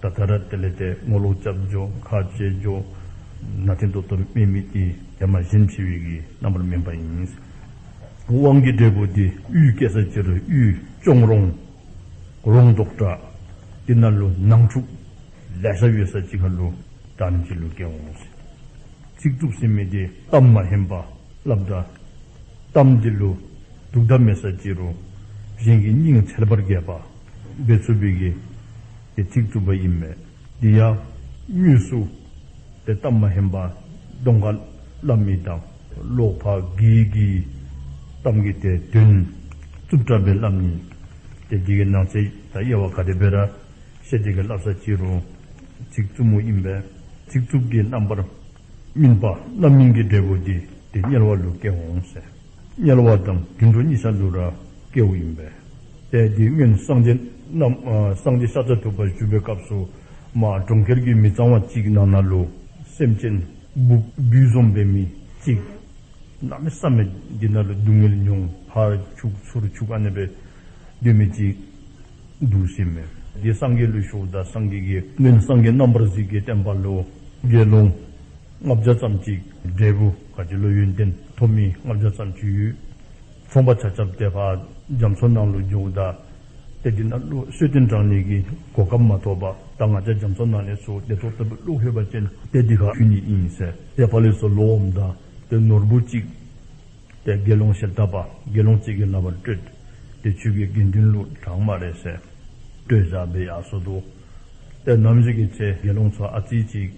ད་ལྟོ་ར་དེ་ལས་ཏེ་ངོ་ལོག་རྐྱབ་འགྱོ། ཁ་འབྱལ་འགྱོ། ནང་རྟེན་ཏོག་ཏོ་མེད་མི་འདི་ཏེ་མ་གཞི་ཕྱི་བའི་གི་རྣམ་པར་སྨིན་པ་ཨིན། དབང་གི་འབྲས་བུ་འདི་གཡུས་སྐྱེ་ས་ཅིག་རུང་གཡུས་གཅོང་རོང་རོང་དོག་དྲགས་འདི་ནང་ལུ་ནང་འཁྲུག་ལེ་ཤ་ཡོད་ས་ཅིག་ཁར་ལུ་ད་ཨ་ནི་ཅིག་ལུ་སྐྱེ་འོང་ཟེར། ཚིག་རྩུབ་ཟེར་མི་འདི་གཏམ་མ་ཧན་པ་སླབ་ད་གཏམ་འདི་ལུ་དུག་མདའ་མེད་ས་ཅིག་རུང་གཞན་གྱི་སྙིང་ཐལ་བར་འགྱེད་པ་འབད་ཚུགས་པའི་གི་ཏེ་ཚིག་རྩུབ་པ་ཨིན་མས། འདི་ཡང་དངོས་སུ་ ཏེ་གཏམ་མ་ཧན་པ་གདོང་ཁར་སླབ་མི་དང་ལོག་ཕར་གི་གི་གཏམ་གྱི་ཏེ་དོན་རྩུབ་དྲགས་སྦེ་སླབ་མི། ཏེ་འདི་གི་ནང་གསེས་ད་དབྱེ་བ་ག་དེ་སྦེ་ར་བཤད་དེ་གི་སླབ་ས་ཅི་རུང་ཚིག་རྩུབ་མོ་ཨིན་པས། ཚིག་རྩུབ་ཀྱི་རྣམ་པར་སྨིན་པ་རྣམ་སྨིན་གྱི་འབྲས་བུ་འདི་ཏེ་དམྱལ་བ་ལུ་སྐྱེ་འོང་ཟེར། དམྱལ་བ་དང་དུད་འགྲོ་གཉིས་ཆ་ལུ་ར་སྐྱེཝ་ཨིན་པས། ཏེ་འདི་སྔོན་སངས་རྒྱས་རྣམ་ཨ་སངས་རྒྱས་ཤཱཀྱ་ཐུབ་པ་བཞུགས་པའི་སྐབས་སུ་མར་གྲོང་ཁྱེར་གྱི་མི་གཙང་བ་ཅིག་ནང་ན་ལུ་སེམས་ཅན་འབུཔ་སྦུལ་བཟུམ་འབད་མི་ཅིག་གནམ་མེད་ས་མེད་འདི་ནང་ལུ་སྡུག་བསྔལ་མྱོང་ཕར་འཁྱུག་ཚུར་འཁྱུག་ཨ་ནི་སྦེ་སྡོད་མི་ཅིག་འདུག་ཟེར་མས། འདི་སངས་རྒྱས་ལུ་ཞུཝ་ད་སངས་རྒྱས་ཀྱིས་སྔོན་སངས་རྒྱས་རྣམ་པར་གཟིགས་ཀྱི་བསྟན་པ་ལུ་དགེ་སློང་ལྔ་བརྒྱ་ཙམ་ཅིག་འབྲས་བུ་ག་ཅི་ལོ་ཡོན་ཏན་ཐོབ་མི་ལྔ་བརྒྱ་ཙམ་ཅིག་ཡོད། ཚོང་པ་ཆ་ཁྱབ་ཏེ་ཕར་རྒྱ་མཚོ་ནང་ལུ་འགྱོཝ་ད་ཏེ་འདི་ནང་ལུ་སོས་དལ་དྲག་ནི་གི་གོ་སྐབས་མ་ཐོབ་པར་ད་ང་བཅས་རྒྱ་མཚོ་ནང་ལས་ཚུར་བདེ་ཏོག་ཏོ་སྦེ་ལོག་ལྷོད་པ་ཅིན་ཏེ་འདི་ཁར་འཁྱུ་ནི་ཨིན་ཟེར། ཏེ་ཕར་ལས་ཚུར་ལོག་འོངམ་ད་ཏེ་ནོར་བུ་ཅིག་ཏེ་དགེ་སློང་ཞལ་ཏ་པ་དགེ་སློང་ཅིག་གིས་ལག་པར་སྤྲོད། ཏེ་ཁྱོད་ཀྱིས་དགེ་འདུན་ལུ་དྲངམ་མས་ཟེར་སྤྲོད་བཞག་སྦེ་ཡར་སོ་ནུག། ཏེ་ནམ་ཞིག་གི་ཚེ་དགེ་སློང་ཚུ་ཨ་ཙི་ཅིག་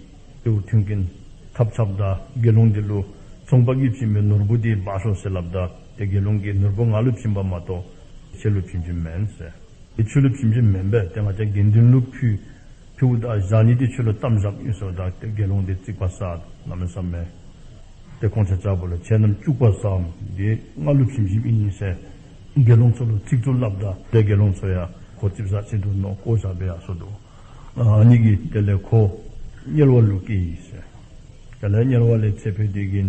ཏེ་མཐུན་རྐྱེན་ཐབས་ཆགཔ་ད་དགེ་སློང་འདི་ལུ་ཚོང་པ་གིས་བྱིན་པའི་ནོར་བུ་འདི་འབག་ཤོག་ཟེར་སླབ་ད་ཏེ་དགེ་སློང་གིས་ནོར་བུ་ང་ལུ་བྱིན་པ་མ་གཏོགས་ཁྱོད་ལུ་བྱིན་བྱིནམ་མེན་ཟེར། ཏེ་ཁྱོད་ལུ་བྱིན་བྱིནམ་མེན་པས། ཏེ་ང་བཅས་དགེ་འདུན་ལུ་ཕུལ་ཕུལཝ་ད་བཞག་ནི་འདི་ཁྱོད་ལུ་གཏམས་བཞགཔ་ཨིན་ཟེརཝ་ད་ཏེ་དགེ་སློང་འདི་རྩིག་པ་ཟ་གནམ་མེད་ས་མེད། ཏེ་ཁོང་ཆ་ཁྱབ་ལུ་ཁྱེད་རྣམས་སྐྱུག་པ་ཟ་འདི་ང་ལུ་བྱིན་བྱིནམ་ཨིན་ཟེར་དགེ་སློང་ཚུ་ལུ་ཚིག་རྩུབ་སླབ་ད་ཏེ་དགེ་སློང་ཚུ་ཡང་ཁོ་རྩིགཔ་ཟ་ཅི་འདུག་མནོ་བཀོ་བཞག་སྦེ་ཡར་སོ་ནུག། ཨ་ནི་གིས་དེ་ལས་ཁོ་དམྱལ་བ་ལུ་སྐྱེས་ཡི་ཟེར། དེ་ལས་དམྱལ་བ་ལས་ཚེ་འཕོས་ཏེ་གིས་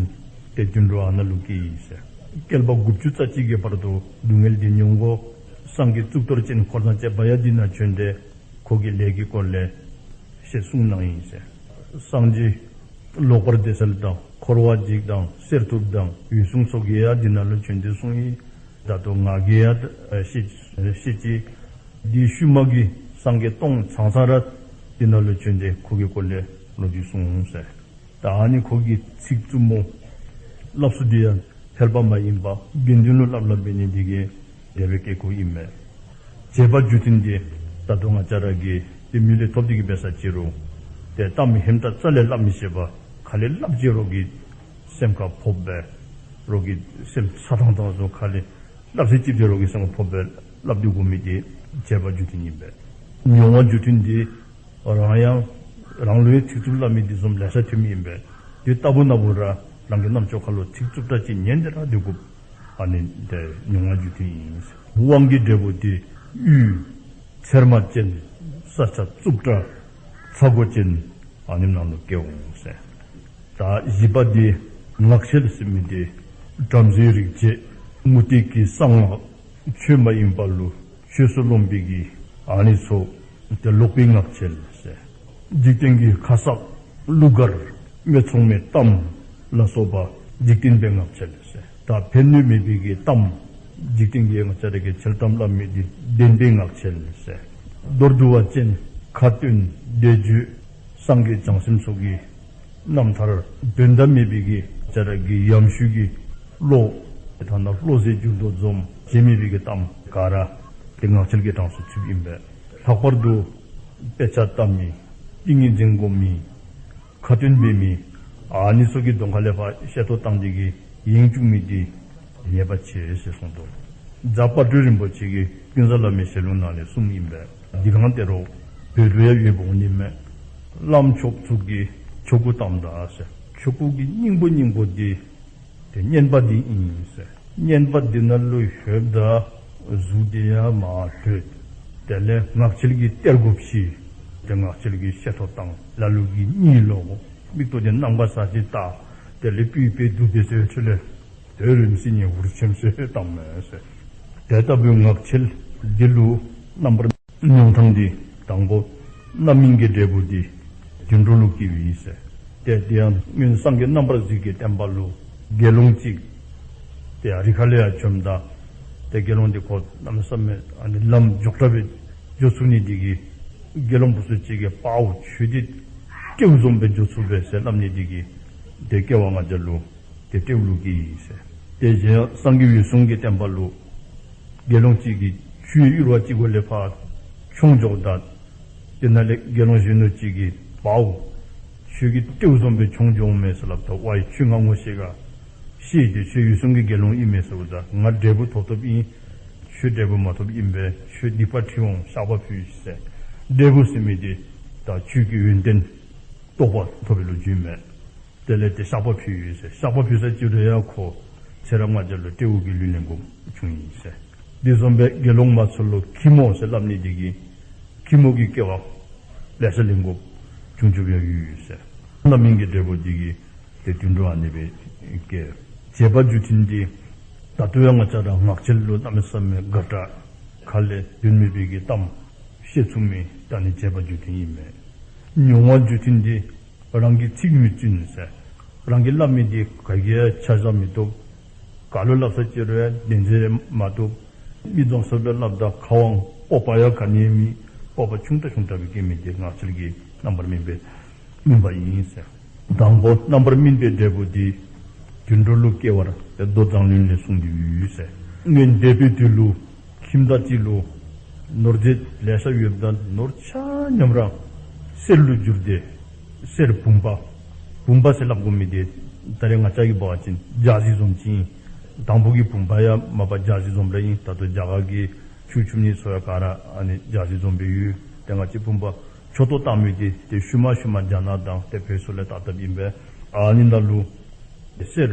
ཏེ་དུད་འགྲོ་ཨ་ནཱ་ལུ་སྐྱེས་ཡི་ཟེར། བསྐལ་པ་དགུ་བཅུ་རྩ་གཅིག་གི་བར་དུ་སྡུག་བསྔལ་འདི་མྱོང་དགོ། སངས་རྒྱས་གཙུག་ཏོར་ཅན་འཁོར་དང་བཅས་པ་ཡང་འདི་ནང་བྱོན་ཏེ་ཁོ་གི་ལས་ཀྱི་སྐོར་ལས་བཤད་གསུང་གནང་ཡི་ཟེར། སངས་རྒྱས་ལོག་པར་དད་སེལ་དང་འཁོར་བ་འཇིག་དང་གསེར་ཐུབ་དང་འོད་སྲུང་ཚུ་གིས་ཡང་འདི་ནང་ལུ་བྱོན་ཏེ་གསུངས་ཡི། ད་ལྟོ་ང་གིས་ཡང་བཤད་བཤད་ཅི། འདི་ཤུལ་མ་གི་སངས་རྒྱས་སྟོང་ཚང་ཚང་ར་འདི་ནང་ལུ་བྱོན་ཏེ་ཁོ་གི་སྐོར་ལས་ལོ་རྒྱུས་གསུངས་ཟེར། ད་ཨ་ནི་ཁོ་གི་ཚིག་རྩུབ་མོ་སླབ་ས་འདི་ཡང་ཕལ་པ་མ་ཡིན་པར་དགེ་འདུན་ལུ་སླབ་སླབ་འབད་ནི་འདི་གིས་དེ་སྦེ་སྐྱེ་དགོཔ་ཨིན་མས། བྱས་པ་རྒྱུ་མཐུན་འདི་ད་ལྟོ་ང་བཅས་ར་གིས་ཏེ་མི་ལས་ཐོབ་སྟེ་གིས་འབད་ས་ཅི་རུང་ཏེ་གཏམ་ཧན་ད་རྩ་ལས་སླབ་མི་ཤེས་པར་ཁ་ལས་སླབ་ཅི་རོགས་ཀྱི་སེམས་ཁར་ཕོགཔ་སྦེ་རོགས་ཀྱི་སེམས་ཚ་ཐང་ཐང་བཟོ་ཁ་ལས་སླབ་ས་ཅིག་ཏེ་རོགས་ཀྱི་སེམས་ཁར་ཕོགཔ་སྦེ་སླབ་སྡོད་དགོ་མི་འདི་བྱས་པ་རྒྱུ་མཐུན་ཨིན་པས། མྱོང་བ་རྒྱུ་མཐུན་འདི་རང་ཡང་རང་ལུ་ཡང་ཚིག་རྩུབ་སླབ་མི་འདི་བཟུམ་ལེ་ཤ་ཐོན་མི་ཨིན་པས། འདི་ལྟ་བུ་ན་བུ་ར་རང་གི་རྣམ་ཅོ་ཁ་ལུ་ཚིག་རྩུབ་དྲགས་ཅིག་ཉན་ཏེ་ར་སྡོད་དགོཔ་ཨ་ནི་འདི་མྱོང་བ་རྒྱུ་མཐུན་ཨིན། དབང་གི་འབྲས་བུ་འདི་ཡུལ་ཚེར་མ་ཅན་ས་ཆ་རྩུབ་དྲགས་ཚ་སྒོ་ཅན་ཨ་ནི་ནང་ལུ་སྐྱེ་འོང་ཟེར། ད་བཞི་པ་འདི་ངག་འཁྱལ་ཟེར་མི་འདི་བྲམ་ཟེའི་རིག་བྱེད་མུ་སྟེགས་ཀྱི་གསང་སྔགས་ཆོས་མ་ཡིན་པ་ལུ་ཆོས་སུ་རློམ་པའི་གི་ཨ་ནི་ཚུ་ཏེ་ལོག་པའི་ངག་འཁྱལ་ཟེར། འཇིག་རྟེན་གྱི་ཁ་གསག་གླུ་གར་སྨད་འཚོང་མའི་གཏམ་ལ་སོགས་པ་འཇིག་རྟེན་པའི་ངག་འཁྱལ་ཟེར། ད་ཕན་གནོད་མེད་པའི་གི་གཏམ་འཇིག་རྟེན་གྱི་ང་བཅས་ར་གིས་འཁྱལ་གཏམ་སླབ་མི་འདི་བདེན་པའི་ངག་འཁྱལ་ཟེར། མདོར་བསྡུ་བ་ཅིན་ཁ་ཏོན་བཟླས་བརྗོད་སངས་རྒྱས་བྱང་སེམས་ཚུ་གི་རྣམ་ཐར་དོན་དག་མེད་པའི་གི་ང་བཅས་ར་གི་ཡམ་ཤུལ་གྱི་བློ་ཐ་ན་བློ་ཟད་འགྱུར་དོ་བཟུམ་བྱེད་མི་པའི་གི་གཏམ་ག་ར་ཏེ་ངག་འཁྱལ་གྱི་གྲངས་སུ་ཚུདཔ་ཨིན་པས། ལྷག་པར་དུ་དཔེ་ཆ་ལྟ་མི་ཏིང་ངེ་འཛིན་སྒོམ་མི་ཁ་ཏོན་འབད་མི་ཨ་ནི་ཚུ་གི་གདོང་ཁ་ལས་ཕར་ཤེས་ཐོག་བཏང་སྟེ་གིས་ཡེངས་བཅུག་མི་འདི་ཉེས་པ་ཆེ་ཟེར་གསུངས་འདུག། རྫ་དཔལ་སྤྲུལ་རིན་པོ་ཆེ་གིས་ཀུན་བཟང་བླ་མའི་ཞལ་ལུང་ནང་ལས་གསུངམ་ཨིན་པས། འདི་གང་ཏེ་རོགས་བོད་ལུ་ཡང་ཡོདཔ་འོང་ནི་མས། བླམ་ཆོསཔ་ཚུ་གིས་ཆོ་གུ་བཏངམ་ད་ཟེར། ཆོ་གུ་གི་སྙིང་པོ་སྙིང་པོ་འདི་ཏེ་བསྙེན་པ་འདི་ཨིན་ཟེར། བསྙེན་པ་འདི་ནང་ལུ་ལྷོདཔ་ད་གཟུགས་འདི་ཡང་མར་ལྷོད། དེ་ལས་ངག་འཁྱལ་གྱི་གཏེར་སྒོ་ཕྱེ། ཏེ་ངག་འཁྱལ་གྱི་ཤེས་ཐོག་བཏང་། ལ་ལུ་གིས་གཉིད་ལོག། མིག་ཏོ་འདི་ནམ་མཁའ་ས་གཞི་ལྟ། དེ་ལས་སྤུ་གུ་དུག་སྦེ་ཟེར་ཚུ་ལས་དེ་རིམ་སི་ཉིན་འུར་ཆེམ་ཟེར་བཏངམ་མས་ཟེར། དེ་ལྟ་བུའི་ངག་འཁྱལ་འདི་ལུ་རྣམ་པར་མྱོང་ཐངས་འདི་དང་པོ་རྣམ་སྨིན་གྱི་འབྲས་བུ་འདི་དུད་འགྲོ་ལུ་སྐྱེཝ་ཨིན་ཟེར། ཏེ་དེ་ཡང་སྔོན་སངས་རྒྱས་རྣམ་པར་གཟིགས་ཀྱི་བསྟན་པ་ལུ་དགེ་སློང་ཅིག་ཏེ་ཨ་རི་ཁ་ལས་ཡར་བྱོནམ་ད་ཏེ་དགེ་སློང་འདི་ཁོ་གནམ་མེད་ས་མེད་ཨ་ནི་ལམ་མགྱོགས་དྲགས་སྦེ་འགྱོ་ཚུགས་ནི་འདི་གིས་དགེ་སློང་བུ་ཚུ་ཅིག་གིས་པའོ་ཁྱོད་འདི་སྤྲེའུ་བཟུམ་སྦེ་འགྱོ་ཚུགས་པས་ཟེར་སླབ་ནི་འདི་གིས་ཏེ་སྐྱེ་བ་ལྔ་བརྒྱ་ལུ་ཏེ་སྤྲེའུ་ལུ་སྐྱེས་ཡི་ཟེར། ཏེ་གཞན་སངས་རྒྱས་འོད་སྲུང་གི་བསྟན་པ་ལུ་དགེ་སློང་ཅིག་གིས་ཆུའི་ཡུར་བ་ཅིག་གུ་ལས་ཕར་མཆོངས་འགྱོཝ་ད་དེ་ནང་ལས་དགེ་སློང་གཞོན་ནུ་ཅིག་གིས་པའོ་ ཁྱོད་ཀྱིས་སྤྲེའུ་བཟུམ་སྦེ་མཆོང་འགྱོཝ་མས་ཟེར་སླབ་ད། ཝའི་ཁྱོད་ང་ངོ་ཤེས་ག། ཤེས་ཏེ་ཁྱོད་འོད་སྲུང་གི་དགེ་སློང་ཨིན་མས་ཟེརཝ་ད། ང་འབྲས་བུ་ཐོབ་ཐོབ་ཨིན། ཁྱོད་འབྲས་བུ་མ་ཐོབ་ཨིན་པས། ཁྱོད་སྡིག་པ་འཁྲི་འོང་། བཤགས་པ་ཕུལ་ཟེར། འབྲས་བུ་ཟེར་མི་འདི་ད་ཆོས་ཀྱི་ཡོན་ཏན་རྟོགས་པ་ཐོབ་པའི་ལོ་རྒྱུས་མས། དེ་ལས་ཏེ་བཤགས་པ་ཕུལ་ཡི་ཟེར། བཤགས་པ་ཕུལ་ས་ཅིག་རུང་ཡང་ཁོ་ཚེ་རབས་ལྔ་བརྒྱ་ལུ་སྤྲེའུ་གི་ལུས་ལེན་དགོཔ་བྱུང་ཡི་ཟེར། འདི་བཟུམ་སྦེ་དགེ་སློང་མ་ཚུ་ལུ་ཁྱི་མོ་ཟེར་སླབ་ནི་འདི་གིས་ཁྱི་མོ་གི་སྐྱེ་བ་ལེ་ཤ་ལེན་དགོཔ་བྱུང་བྱུངམ་ཡང་ཡོད་ཟེར། རྣམ་སྨིན་གྱི་འབྲས་བུ་འདི་གིས་ཏེ་དུད་འགྲོ་ཨ་ནི་སྦེ་སྐྱེ། བྱེད་པ་རྒྱུ་མཐུན་འདི་ད་ལྟོ་ཡང་ང་བཅས་ར་ངག་འཁྱལ་ལུ་གནམ་མེད་ས་མེད་དགའ་དྲགས་ཁ་ལས་དོན་མེད་པའི་གི་གཏམ་བཤད་ཚུགས་མི་ད་ནི་བྱེད་པ་རྒྱུ་མཐུན་ཨིན་མས། མྱོང་བ་རྒྱུ་མཐུན་འདི་རང་གིས་ཚིག་མི་བཙུན་ཟེར། རང་གིས་སླབ་མི་འདི་ག་གིས་ཡང་ཆ་བཞག་མི་བཏུབ། ག་ལུ་སླབ་ས་ཅིག་རུང་ཡང་བདེན་འཛིན་མ་བཏུབ། མི་རྫོང་སོ་སྦེ་སླབ་ད་ཁ་དབང་སྤོབས་པ་ཡང་ག་ནི་མེད། སྤོབས་པ་ཆུང་དྲགས་ཆུང་དྲགས་སྦེ་སྐྱེ་མི་འདི་ངག་འཁྱལ་གྱི་རྣམ་པར་སྨིན་པའི་སྨིན་པ་ཨིན་ཟེར། དང་པོ་རྣམ་པར་སྨིན་པའི་འབྲས་བུ་འདི་དུད་འགྲོ་ལུ་སྐྱེ་བར་ཏེ་མདོ་མཛངས་བླུན་ལས་གསུངས་ཏེ་ཡོད་ཟེར། སྔོན་འདས་པའི་དུས་ལུ་ཁྱིམ་བདག་ཅིག་ལུ་ནོར་རྫས་ལེ་ཤ་ཡོདཔ་ད་ནོར་ཆ་མཉམ་ར་གསེར་ལུ་བསྒྱུར་ཏེ་གསེར་བུམ་པ། བུམ་པ་ཟེར་སླབ་དགོ་མི་འདི་ད་རེས་ང་བཅས་ཀྱིས་འབད་བ་ཅིན་ལྗགས་གཟི་བཟུམ་ཅིག་ཨིན། དང་ཕུ་གི་བུམ་པ་ཡང་མ་པ་ལྗགས་གཟི་བཟུམ་ར་ཨིན། ད་ལྟོ་རྒྱ་གར་གྱི་ཆུ་བྱུག་ནི་ཚུ་ཡང་ག་ར་ཨ་ནི་ལྗགས་གཟི་བཟུམ་སྦེ་ཡོད། ཏེ་ང་བཅས་བུམ་པ་མཆུ་ཏོ་བཏགས་མི་འདི་ཏེ་ཤུལ་མ་ཤུལ་མ་རྒྱ་ནག་དང་ཏེ་བོད་ཚུ་ལས་བཏགས་བཏགསཔ་ཨིན་པས། ཨ་ནི་ནང་ལུ་གསེར་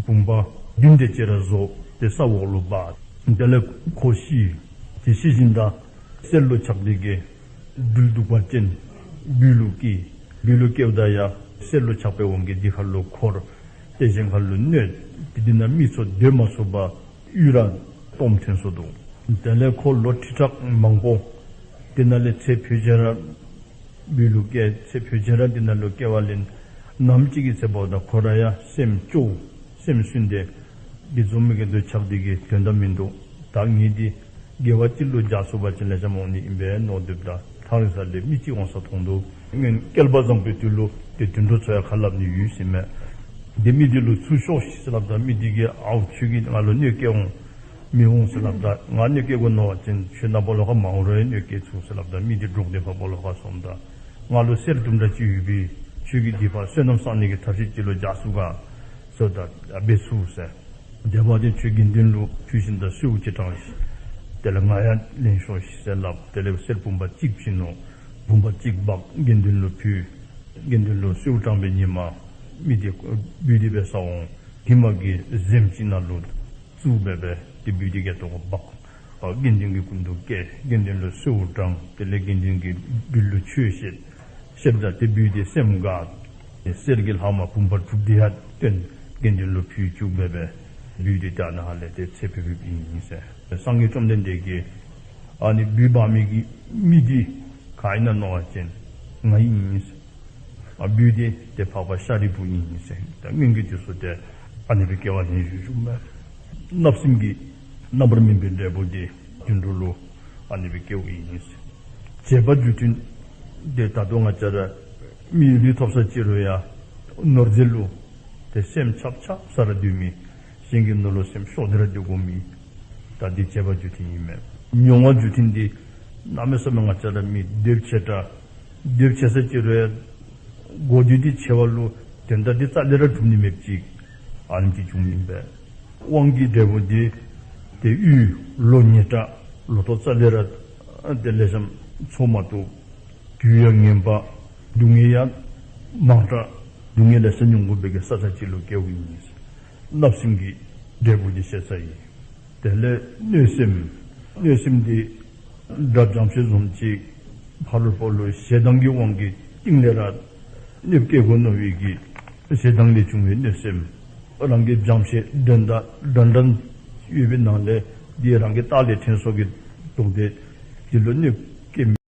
བུམ་པ་བདུན་དེ་ཅིག་ར་བཟོ་སྟེ་ས་འོག་ལུ་སྦ། དེ་ལས་ཁོ་ཤི། དེ་ཤི་ཞིནམ་ད་གསེར་ལུ་ཆགས་ཏེ་གི་སྦྲུལ་གདུག་པ་ཅན་སྦུལ་ལུ་སྐྱེས། སྦུལ་ལུ་སྐྱེཝ་ད་ཡང་གསེར་ལུ་ཆགས་པའི་དབང་གིས་དེ་ཁར་ལུ་འཁོར། ཏེ་གཞན་ཁར་ལུ་གནོད། ཏེ་དེ་ནང་མི་ཚུ་སྡོད་མ་ཚུགས་པར་གཡུལ་ར་སྟོངམ་ཐོན་སོ་ནུག། དེ་ལས་ཁོ་ལོ་ཁྲི་ཕྲག་མང་པོ་དེ་ནང་ལས་ཚེ་འཕོས་བྱས་ར་སྦུལ་ལུ་སྐྱེ། ཚེ་འཕོས་བྱས་ར་དེ་ནང་ལུ་སྐྱེ་བ་ལེན། ནམ་ཅིག་གི་ཚེ་འབདཝ་ད་ཁོ་ར་ཡང་སེམས་སྐྱོ་སེམས་སུན་ཏེ་འདི་བཟུམ་མའི་གི་འདོད་ཆགས་འདི་གིས་དོན་དག་མིན་འདུག། ད་ངེ་འདི་དགེ་བ་ཅིག་ལུ་རྒྱགས་ཚུགས་པ་ཅིན་ལེགས་ཤོམ་འོང་ནི་ཨིན་པས་མནོ་སྡོདཔ་ད་ཐག་རིང་ས་ལས་མི་ཅིག་འོང་ས་མཐོང་ནུག། སྔོན་སྐལ་པ་བཟང་པོའི་དུས་ལུ་ཏེ་དུད་འགྲོ་ཚུ་ཡང་ཁ་སླབ་ནི་ཡོད་ཟེར་མས། འདི་མི་འདི་ལུ་ཚུར་ཤོག་ཤིག་ཟེར་སླབ་ད་མི་འདི་གིས་ཨའུ་ཁྱོད་ཀྱིས་ང་ལུ་གནོད་བསྐྱལ་འོང་མི་འོང་ཟེར་སླབ་ད། ང་གནོད་བསྐྱལ་དགོ་མནོ་བ་ཅིན་ཁྱོད་ནཱ་སྦོ་ལོགས་ཁར་མ་འོང་རུང་ཡང་གནོད་བསྐྱལ་ཚུགས་ཟེར་སླབ་ད་མི་འདི་འདྲོགས་ཏེ་ཕར་སྦོ་ལོགས་ཁར་སོངམ་ད། ང་ལུ་གསེར་དུམ་གྲ་ཅིག་ཡོད་པས། ཁྱོད་ཀྱིས་འདི་ཕར་བསོད་ནམས་བསག་ནི་གི་ཐབས་ཤེས་ཅིག་ལུ་རྒྱགས་ཚུགས་ག་ཟེརཝ་ད་འབད་ཚུགས་ཟེར། དེ་འབད་བ་ཅིན་ཁྱོད་དགེ་འདུན་ལུ་ཕུལ་ཞིནམ་ད་གསོལཝ་ཅིག་དྲང་ཤིག། དེ་ལས་ང་ཡང་ལེན་ཤོག་ཤིག་ཟེར་སླབ། དེ་ལས་གསེར་བུམ་པ་གཅིག་བྱིན་ནུག། བུམ་པ་གཅིག་འབག་དགེ་འདུན་ལུ་ཕུལ། དགེ་འདུན་ལུ་གསོལཝ་དྲངས་པའི་ཉིནམ་མི་འདི་སྦུལ་འདི་འབད་སར་འོང་། ཧེ་མ་གི་གཟེམ་ཅིག་ནང་ལུ་བཙུགས་སྦེ་སྦེ་ཏེ་སྦུལ་འདི་སྐེ་ཐོག་ཁར་འབག། ཨ་དགེ་འདུན་གྱི་སྐུ་མདུན་བསྐྱལ། དགེ་འདུན་ལུ་གསོལཝ་དྲངས། དེ་ལས་དགེ་འདུན་གྱིས་སྦུལ་ལུ་ཆོས་བཤད། བཤདཔ་ད་ཏེ་སྦུལ་འདི་སེམས་དགའ། གསེར་གྱི་ལྷག་མ་བུམ་པ་དྲུག་འདི་ཡང་བཏོན། དགེ་འདུན་ལུ་ཕུལ་བཅུག་སྦེ་སྦེ་སྦུལ་འདི་ད་ནཱ་ལས་ཏེ་ཚེ་འཕོས་འཕོསཔ་ཨིན་ཟེར། སངས་རྒྱས་བཅོམ་ལྡན་འདས་ཀྱིས་ཨ་ནི་སྦུལ་འབག་མི་གི་མི་འདི་ག་ཨིན་ན་མནོ་བ་ཅིན་ང་ཨིན་ཟེར། ཨ་སྦུལ་འདི་ཏེ་འཕགས་པ་ཤཱ་རིའི་བུ་ཨིན་ཟེར། ད་སྔོན་གྱི་དུས་སུ་ཏེ་ཨ་ནི་སྦེ་སྐྱེ་བ་ལེན་བཞུགས་བཞུགསཔ་མས། བརྣབ་སེམས་ཀྱི་རྣམ་པར་སྨིན་པའི་འབྲས་བུ་འདི་དུད་འགྲོ་ལུ་ཨ་ནི་སྦེ་སྐྱེཝ་ཨིན་ཟེར། བྱེད་པ་རྒྱུ་མཐུན་འདི་ད་ལྟོ་ང་བཅས་ར་མི་ལུས་ཐོབ་ས་ཅིག་རུང་ཡང་ནོར་རྫས་ལུ་ཏེ་སེམས་ཆགས་ཆགས་ས་ར་སྡོད་མི། གཞན་གྱི་ནོར་ལུ་སེམས་ཤོར་ཏེ་ར་སྡོད་དགོ་མི། ད་འདི་བྱེད་པ་རྒྱུ་མཐུན་ཨིན་མས། མྱོང་བ་རྒྱུ་མཐུན་འདི་གནམ་མེད་ས་མེད་ང་བཅས་ར་མི་འདོད་ཆེ་དྲགས། འདོད་ཆེ་ས་ཅིག་རུང་ཡང་དགོས་འདོད་འདི་ཆེ་བ་ལུ་དོན་དག་འདི་རྩ་ལས་ར་གྲུབ་ནི་མེདཔ་ཅིག་ཨ་ནེམ་ཅིག་བྱུངམ་ཨིན་པས། དབང་གི་འབྲས་བུ་འདི་ཏེ་ཡུལ་ལོ་ཉེས་དྲགས། ལོ་ཐོག་རྩ་ལས་ར་ཏེ་ལེགས་ཤོམ་འཚོ་མ་བཏུབ། དུས་ཡང་ངན་པ། སྡུག་བསྔལ་ཡང་མང་དྲགས། སྡུག་བསྔལ་ལེ་ཤ་མྱོང་དགོ་པའི་གི་ས་ཆ་ཅིག་ལུ་སྐྱེཝ་ཨིན། བརྣབ་སེམས་ཀྱི་འབྲས་བུ་འདི་བཤད་ཚར་ཡི། དེ་ལས་གནོད་སེམས། གནོད་སེམས་འདི་དགྲ་བྱམས་ཤེས་བཟུམ་ཅིག་ཕ་རོལ་པོ་ལུ་ཞེ་སྡང་གི་དབང་གིས་གཏིང་ལས་ར་གནོད་བསྐྱལ་དགོ་མནོ་བའི་གི་ཞེ་སྡང་ལས་བྱུང་བའི་གནོད་སེམས། རང་གི་བྱམས་ཤེས་འགྲན་ཟླ་འདྲན་འདྲ་ཡོད་པའི་ནང་ལས་འདི་རང་གི་ལྟག་ལས་ཐོན་སོང་གི་དོགས་ཏེ་འདི་ལུ་གནོད་བསྐྱལ་མི་